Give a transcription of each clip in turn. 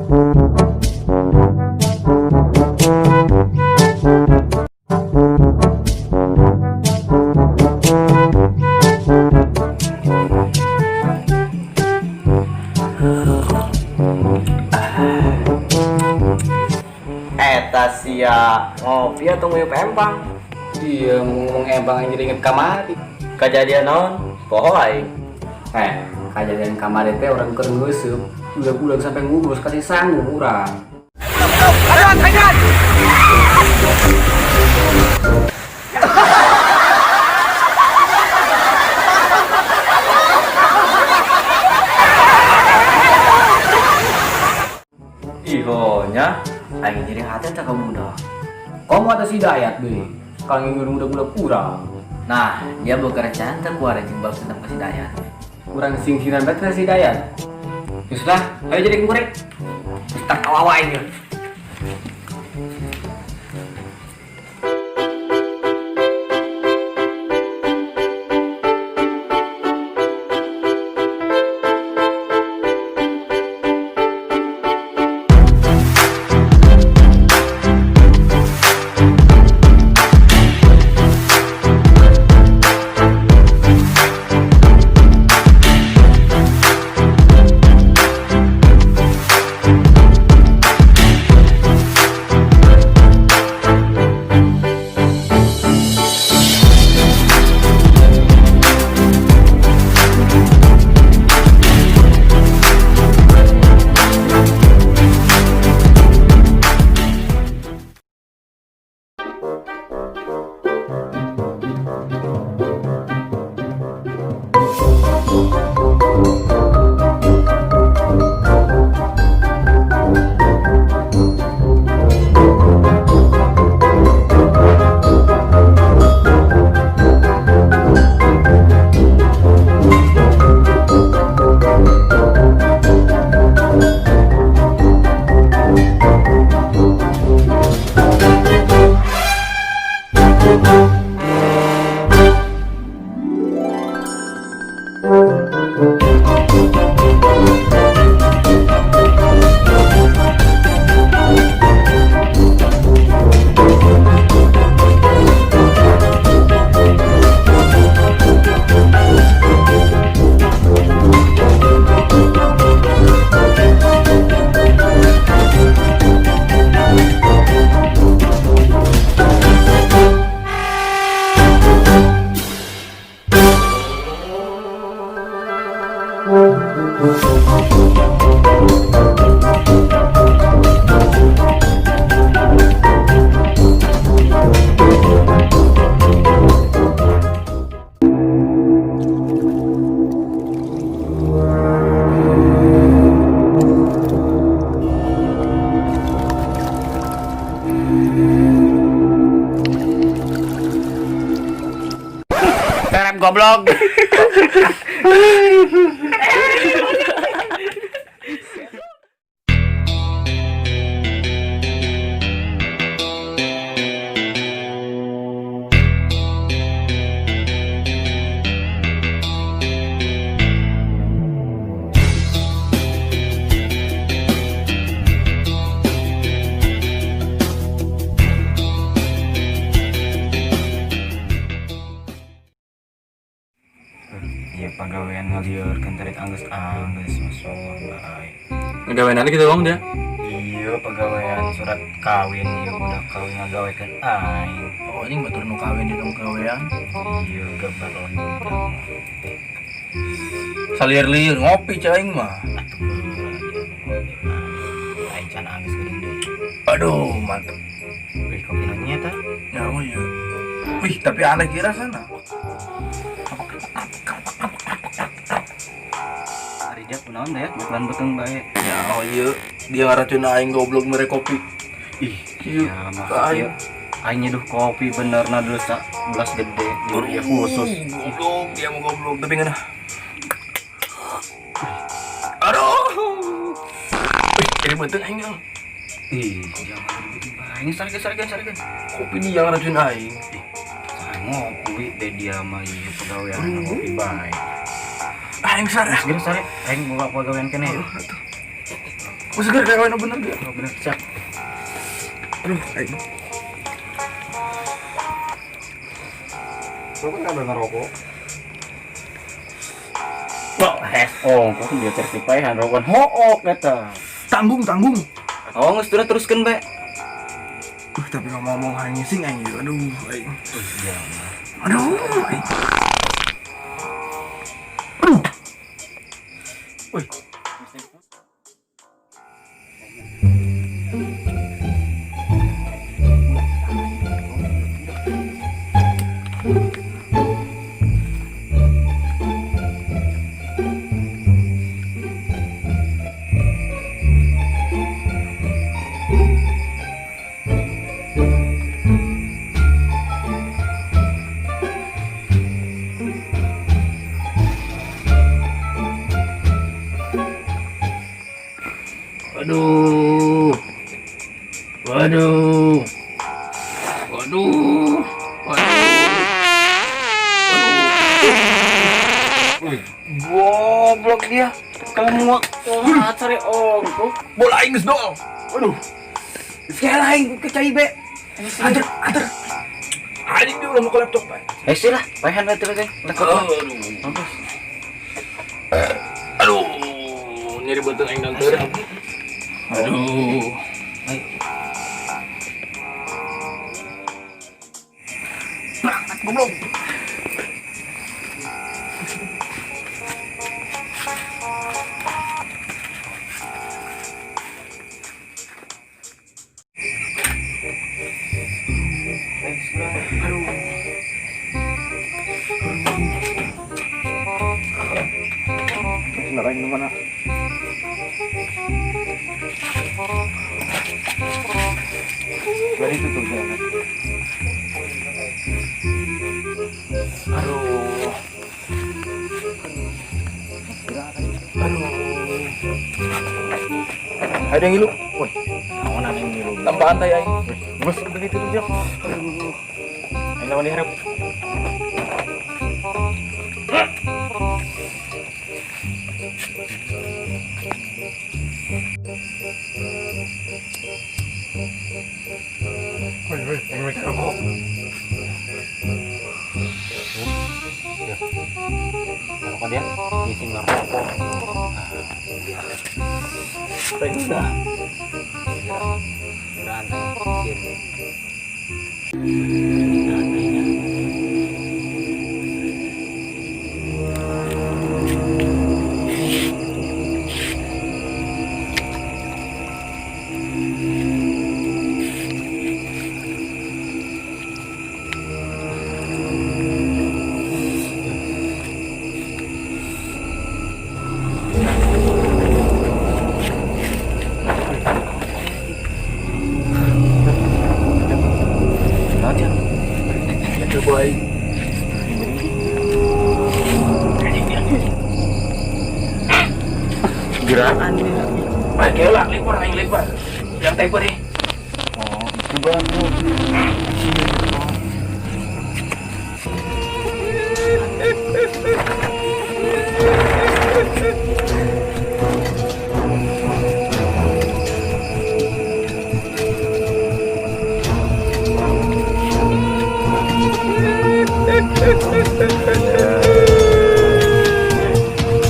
Eta sia ngopi atau nguyup empang? Iya, ngomong empang jadi inget kamari. Kejadian naon? Poho aing. Kejadian kamari teh orang keur ngeuseum, udah-udah sampai ngubus kasih sangu urang. Iho nya, aing jadi hati teh ka budak. Komo ada si Dayat deh. Kalau ngingin udah-udah kurang. Nah, dia boga rencana teh kuare jeung balas dendam ka si Dayat. Kurang singsiran banget si Dayat. Ya sudah, ayo jadi korek. Tak kawawa ini. Terep goblok. Iya pagawean ngaliurkeun tarik anggeus-anggeus masyaallah bae. Ngagawean gitu dong dia. Iya pagawean surat kawin ieu budak kawin ngagawekeun aing. Oh, anjing batur nu kawin di nu gawean. Iya gabalon. Salir-lir ngopi cai aing mah. Atuh geura dia nu ngopi. Aing can anggeus geuning deui. Aduh, mantep. Wih kopi nu nya tah. Ya oh iya. Wih, tapi aneh kira sana. Ari dia kunaon deh, bukan beteng bae. Ya oh iya, dia ngaracun aing goblok mere kopi. Ih, Iya, ya ke aing. maksudnya aing nyeduh kopi bener na dulu sak belas gede di dia khusus. Goblok, dia mau goblok tapi ngeunah. Aduh. Wih, ini beteng aing. Ang. Ih, jangan ribet bae. Sarikeun sarikeun sarikeun. Kopi dia ngaracun aing. Saya ngopi deh dia mah ieu pagawean ngopi bae. Aing sarah. Geus sare, aing boga pagawean keneh. Aduh. Oh, seger kayak kawin bener dia. Oh, bener, siap. Aduh, aing. Lu kan ada ngerokok. Wah, hes ongkos dia tertipai rokokan hook eta. Tanggung, tanggung. Oh, geus udah teruskeun bae. Tapi ngomong-ngomong aing ngising aing ieu. Aduh, aing. Aduh, aing. Aduh. Woi. Waduh. Waduh. Waduh. Waduh. Waduh. Goblok dia. Kamu cari ongkos. Bola aing geus doang. Aduh. Sekali aing ke cai be. Anter, anter. Anjing dia udah mau ke laptop, Pak. Eh sih lah, paehan bae terus aing. Aduh. Mampus. Aduh, nyeri beuteung aing nanteur. Aduh. Ayo. Berangkat goblok. Aduh. Sebentar aing mana? Berarti tutup jalan. Aduh. Aduh. Ada yang ngilu. Woi, Naon ada yang ngilu. tambahan teh aing. Geus udah itu tuh, Jok. Aduh. Aing lawan diharap. Woi, woi, aing rek rokok. Ngerokok dia, ngising ngerokok. Dia. Teh udah. Udah, sieun. Naon, Jok? Coba aing. Gerakan dia. Baik, lah, lempar aing lempar. Yang taper nih. Oh, coba aku.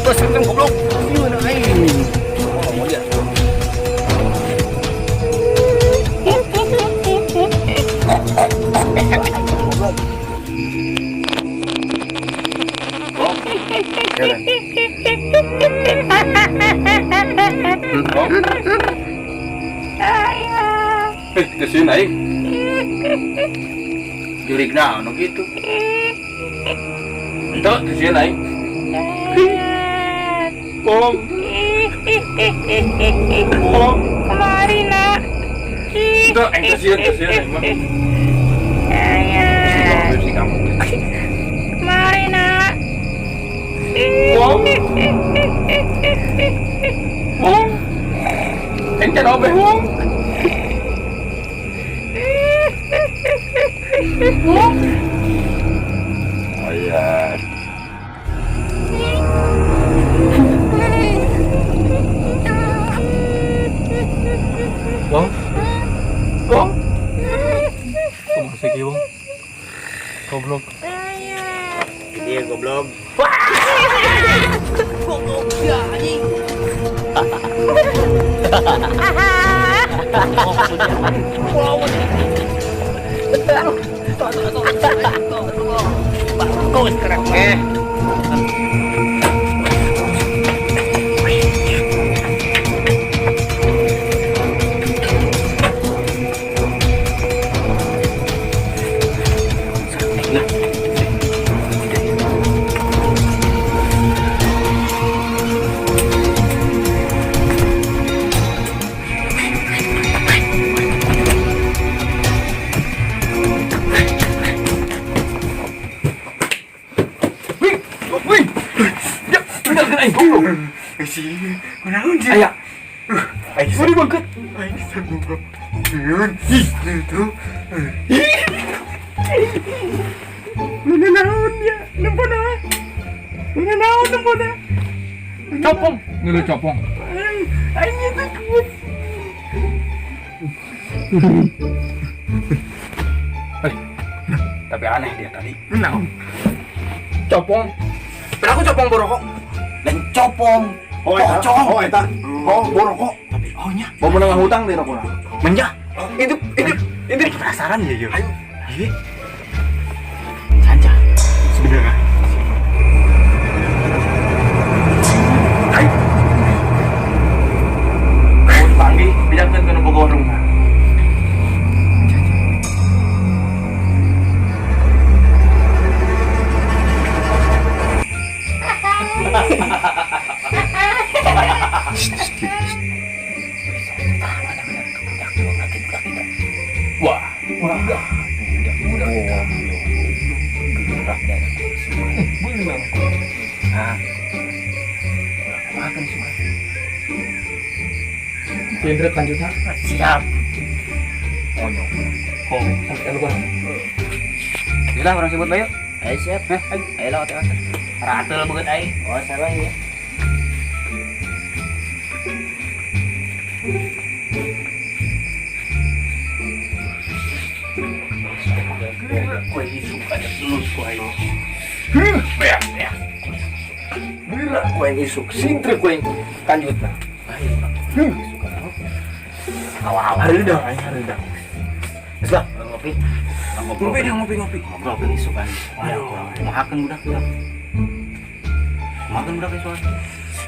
Terus kan goblok. Iya, aing. Oh, mau dia. Eh, kesini aing. Jurik naon gitu. Itu kesini aing. Bohong. Bohong. Kemari nak. Itu aing kesian, kesian aing mah. Ayah. Si kamu. Kemari nak. Bohong. Bohong. Aing can obeh, bohong. Bohong. Ayah. Wong. Wong. Kumaha sih ki, Wong? Goblok. Iya goblok. Wih, wih. Ya, tinggalkan aing goblok. Si, kunaon sih? Aya. Aing Sorry banget. Aing goblok. Sieun. Ih, itu. Mana naon ya? Nempona. Mana naon nempona? Copong. Nulu copong. Aing aing itu kuat. Eh, Tapi aneh dia tadi. Naon? Copong. Berapa copong borokok? Dan copong. Oh, eta. Pocong. Oh, eta. Oh, boroko. Tapi oh nya. Mau menengah hutang di rokona. Menja. Itu itu itu Penasaran ya yo. Ayo. Iya. Sanca. Sebenarnya. Ayo. Mau dipanggil, biarkan ke boga warung. Wah, Wah, budak budak. Gerak dan bener. Ah. Makan semua. Jendret lanjutnya. Siap. Onyok. Oh, sampai lupa. Gila orang sebut bayu. Ayo siap. Eh, ayo. Ayo lah otak-otak. Ratel banget aing. Oh, salah ya. Kue isuk ada telur kue. Ya, ya. Gerak kue yang isuk, sintre kue yang kanjutna. Awal-awal. Hari dah, aing hari dah. Geus lah, ngopi. Ngobrol. Ngopi dah, ngopi ngopi. Ngobrol ke isukan. Aduh. Kumahakeun budak budak. Kumahakeun budak isukan.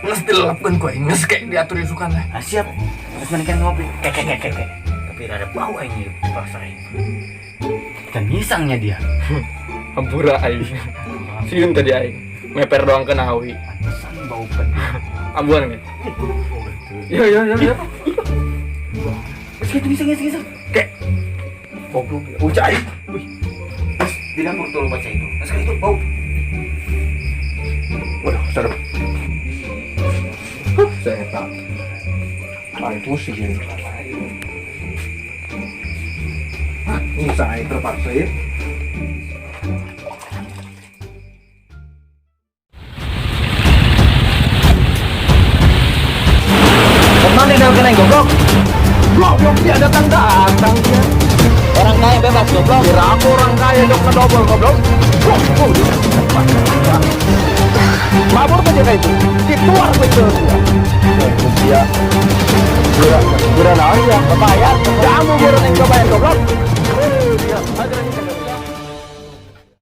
Nges dilelapkeun kue, nges kayak diatur isukan lah. Ah, siap. Terus mendingan ngopi. Kek kek kek kek. Tapi rada bau aing ieu rasa aing. Dan nyisangnya dia. Hampura aing. Sieun tadi aing. Meper doang ke nawi. Pantesan bau pedes. Ambuan kan? Yo yo yo yo. Terus gitu bisa ngisang ngisang. Kek. Goblok. Ucai aing. Wih. Terus di dapur tuh lu baca itu. Terus itu bau. Waduh, serem. Huh, saya tak. Aing pusing ini. Ah, ini saya terpaksa ya. Kemana dah kena goblok? Goblok dia datang datang dia. Orang kaya bebas goblok. Kira aku orang kaya dok ngedobol goblok. Wah, oh, dia. Mabur aja kayak itu. Dituar gue itu. Dia. Gura, gura naon ya? Kebayar. Jamu gura yang kebayar goblok.